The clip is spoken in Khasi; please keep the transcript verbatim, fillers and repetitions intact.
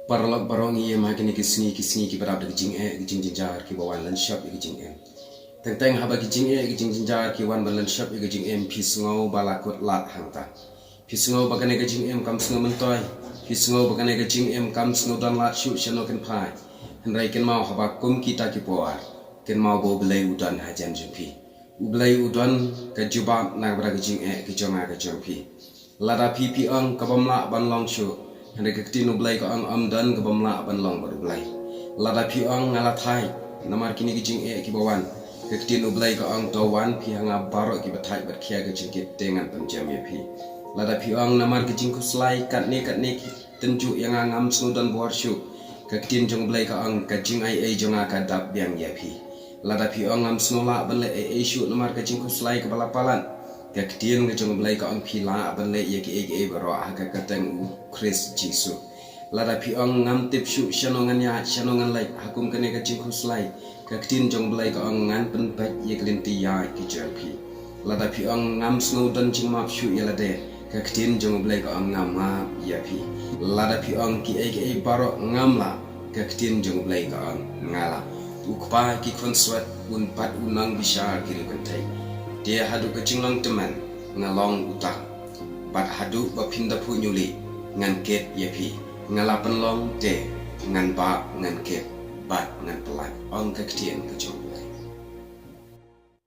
Paralok baroh, ngi ïa ma kine ki sngi, ki sngi kiba dap da ki jingeh, ki jingjynjar kiba wan lynshop ïa ki jingim. Teng teng haba ki jingeh, ki jingjynjar ki wan ban lynshop ïa ki jingim, phi sngew ba la kut lad hangta. Phi sngew ba kane ka jingim kam sngew myntoi. Phi sngew ba kane ka jingim kam sngew don lad shuh shano kan phai. Hynrei kynmaw, haba kum kita ki por, kynmaw ba U Blei u don hajan jong phi. U Blei u don ka jubab na ka bynta ka jingeh ka jong nga ka jong phi. Lada phi phi ong ka bym lah ban long shuh, hynrei ka ktien U Blei ka ong ym don ka bym lah ban long bad U Blei. Lada phi ong nga la thait namar kine ki jingeh kiba wan, ka ktien U Blei ka ong to wan phi ha nga baroh kiba thait bad khia ka jingkit te ngan pynjem ïa phi. Lada phi ong namar ka jingkhuslai katne katne ki tynjuh ïa nga ngam sngew don bor shuh, ka ktien jong U Blei ka ong ka jingaiei jong nga ka dap biang ïa phi. Lada phi ong ngam sngew lah ban leh ei ei shuh namar ka jingkhuslai kaba la palat, ka ktien ka jong U Blei ka ong phi lah ban leh ïa kiei kiei baroh ha ka kyrteng U Khrist Jisu. Lada phi ong ngam tip shuh shano ngan ïaid shano ngan leit ha kum kane ka jingkhuslai, ka ktien jong U Blei ka ong ngan pynpeit ïa ki lynti ïaid ki jong phi. Lada phi ong ngam sngew don jingmap shuh ïa lade, ka ktien jong U Blei ka ong nga map ïa phi. Lada phi ong kiei kiei baroh ngam lah, ka ktien jong U Blei ka ong nga lah. U Kpa ki khun swet un bat u nang bishar ki riewkynthei. Te haduh ka jinglong tymmen nga long uta, bad haduh ba phin da phuh ñiuli ngan kit ïa phi. Nga la pynlong te ngan bah ngan kit bad ngan pyllait, ong ka ktien ka jong U